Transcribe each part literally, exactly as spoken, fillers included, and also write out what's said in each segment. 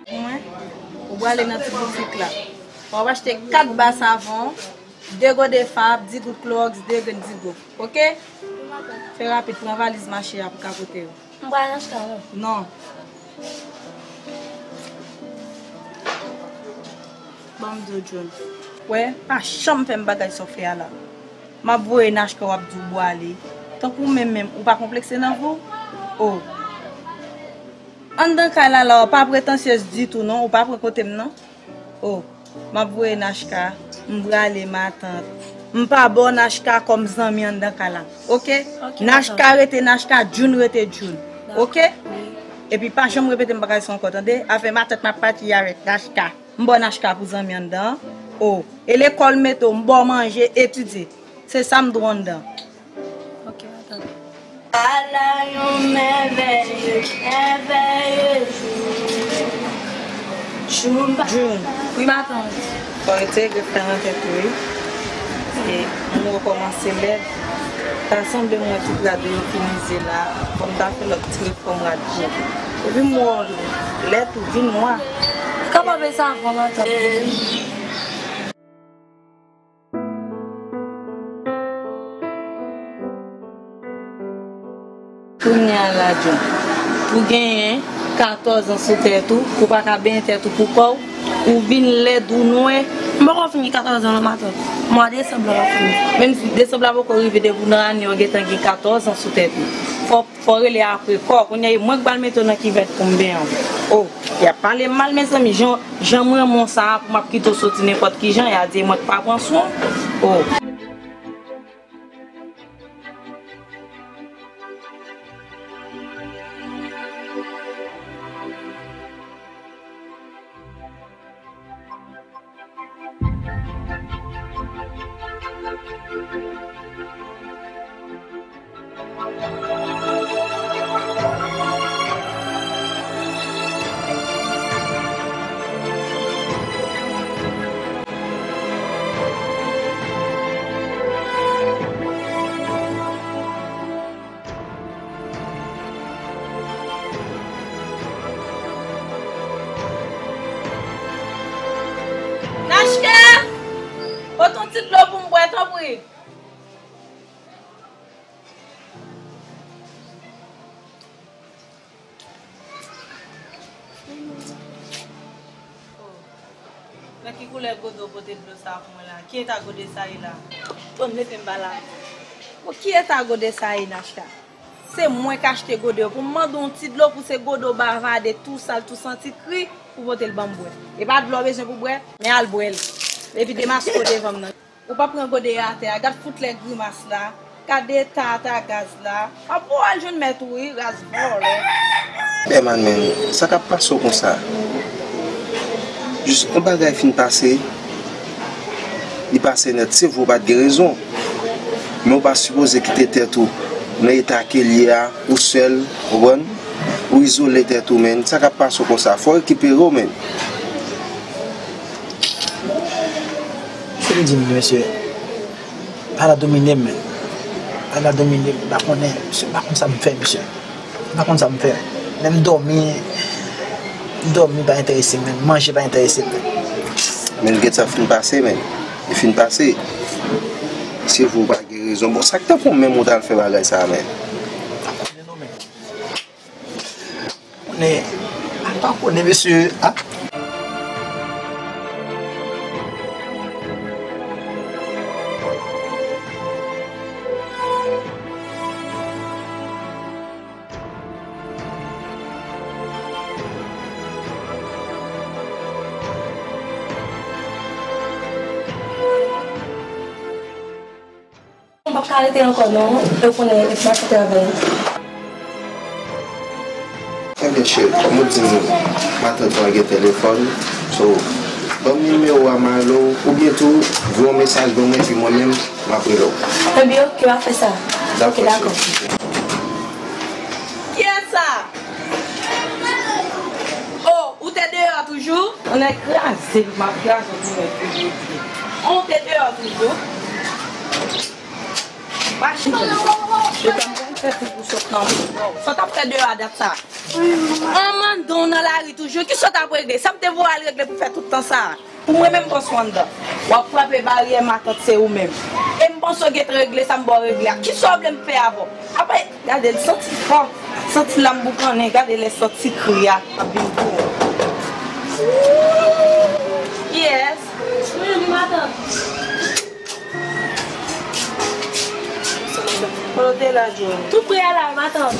Mwen, ou prale nan ti boutik la. W ap achte kat ba savon, de gode fab, di goud klowòks, de grenn digo. Oke? Fè rapid, pran valiz mache a pou ka pote yo. M pral nan chita non. Non. Ban m di w, John. Wè, pa janm fè m bagay sa w fè a la. M ap voye Nachka, w ap di w bwale. Tankou w menm menm, ou pa konplekse nan vi w? O. Anndan kay la la, w pa pretansyez ditou non, ou pa pran kote m non. O, m ap voye Nachka, m prale matant. M pa ba w Nachka kòm zanmi anndan kay la. Oke? Ok, matant. Nachka rete Nachka, Jun rete Jun. Dakò. Oke? Wi. Epi pa janm repete m bagay sa ankò, tande? Avè matant m ap pati avèk Nachka. M ba w Nachka pou zanmi anndan an. O, e lekòl mete w, m ba w manje, etidye. Se sa m di w anndan. Ok, matant. Ala yon mèvèye, mèvèye jou. Jou m pa Jun. Wi, matant. Fò w rete gen fè nan tèt ou, wi. E m wè w kòmanse lèd. Ta sanble m wè tout rad ou yo finize la. Fò m ta fè lòt ti refòm rad pou ou. Epi m wè w lèd ou vin nwa. Kapab e sa avan, matant. Kounye a la, John, ou genyen katòz an sou tèt ou, ou pa ka benyen tèt ou pou kò w, ou vin lèd, ou nwè. M poko fin gen katòz an non, matant. Mwa desanm la m ap fini. Menm si desanm la poko rive, depi w nan ane, w gentan gen katòz an sou tèt ou. Fò Fò w rele apre kò. Kounye a, e mwen k pral mete w nan kivèt pou m benyen w. O, y ap pale m mal, mezanmi. Jan, jan m renmen w sa a, pou m ap kite w soti nenpòt ki jan, y a di e mwen k pa pran swen w. O. Nachka! Pote yon ti dlo pou m bwè, tanpri. Nan ki koulè gode w pote dlo sa a pou mwen la? Ki eta gode sa ye la? Bon, mete m pa la. Bon, ki eta gode sa ye, Nachka? Se mwen k achte gode yo. Pou m mande w yon ti dlo pou se gode w bavade tou sal, tou santi kri, pou pote l ban m bwè. E pa dlo w bezwen pou bwè, men al bwè l. Epi demaske w devan m nan. Ou pa pran gode a atè a, gad fout lè grimas la, gad eta ata gaz la. Ap ou al jwenn mèt ou wi, ras vòlè. Bèman men, sa k ap pase w konsa? Jis yon bagay fin pase, li pase nèt, se vre w pa t gen rezon. Men w pa sipoze kite tèt ou nan eta ke l ye a, ou sèl, ou konprann? Ou izole tèt ou, men sa k ap pase w konsa, fò w rekipere w, men. Se li di m, mesye, ala domine m, men. Ala domine m, m pa konnen, mesye, m pa konn sa m fè, mesye. M pa konn sa m fè. Menm dòmi, dòmi pa enterese m, men manje pa enterese m, men. Men gen sa fin pase, men. Li fin pase. Se vre w pa gen rezon. Bon, sa k te fè w menm ou t al fè bagay sa a, men? M pa konnen, non, men. Konnen, m pa konnen, mesye. A. M p ap ka rete ankò non, e w konnen e mache travay. Ebyen, Cheri, kòm ou di m, matant ou a gen telefòn, so, ban m nimewo a m rele w, oubyen tou, voye yon mesaj ban mwen, epi mwen menm, m ap rele w. Ebyen, oke, w ap fè sa. Dakò, cheri. Kiyès sa? Oh, ou te deyò toujou? Ou nèg kraze, m ap kraze pou mwen toujou. Oh, ou te deyò toujou? Machin. Yo ta pral fè tout pou sot nan. Sa w t ap fè deyò a dat sa? An mande w nan lari toujou. Kisa w t ap regle? Sa m te voye al regle pou fè tout tan sa a? Pou mwen menm panse w anndan. W ap frape baryè matant se ou menm. E m panse w gentan regle sa m ba w regle a. Kisa w vle m fè avè w? Apre, gade l santi fò. Santi lanm boukannen. Gade lè santi kri a ap vin pou ou. Yes. Wi, wi, matant. Kote la, John? Tou pre a la, matant.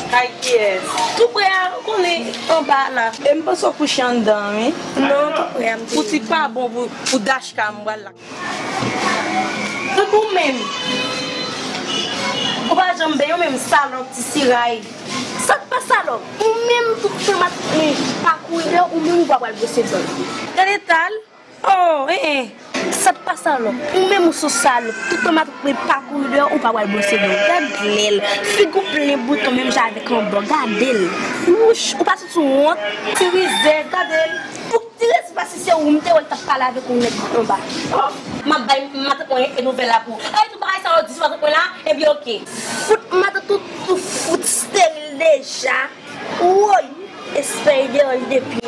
Kay kiyès? Tou pre a, ou konnen anba la. E m panse w kouche anndan, wi. Non, tou pre a, m te. Pou ti pa bon pou, pou dachka m pral la. Tankou menm. Ou pa janm benyen, ou menm salòp, ti siray. Sa k pa salòp? Ou menm tout tan m ap, men, pa kouri deyò, ou menm ou pa pral bwose dlo. Gade tal. Oh, eh, eh. Sa k pa salòp? Ou menm ou se salòp. Tout tan m ap, men, pa kouri deyò, ou pa pral bwose dlo. Gad lè l. Figi w plen bouton menm jan avèk yon bò. Gade l. Wouch, ou pa santi w wont? Ti rizèz, gade l. Pou ti rizèz pa si se ou, m te wè l t ap pale avèk yon nèg anba. Oh, m ap bay matant mwen e nouvèl la pou ou. Ay, tout bagay sa yo di sou matant mwen la, ebyen oke. Fout matant tout, tout fout steril deja. Woy! Espè deyò li depi.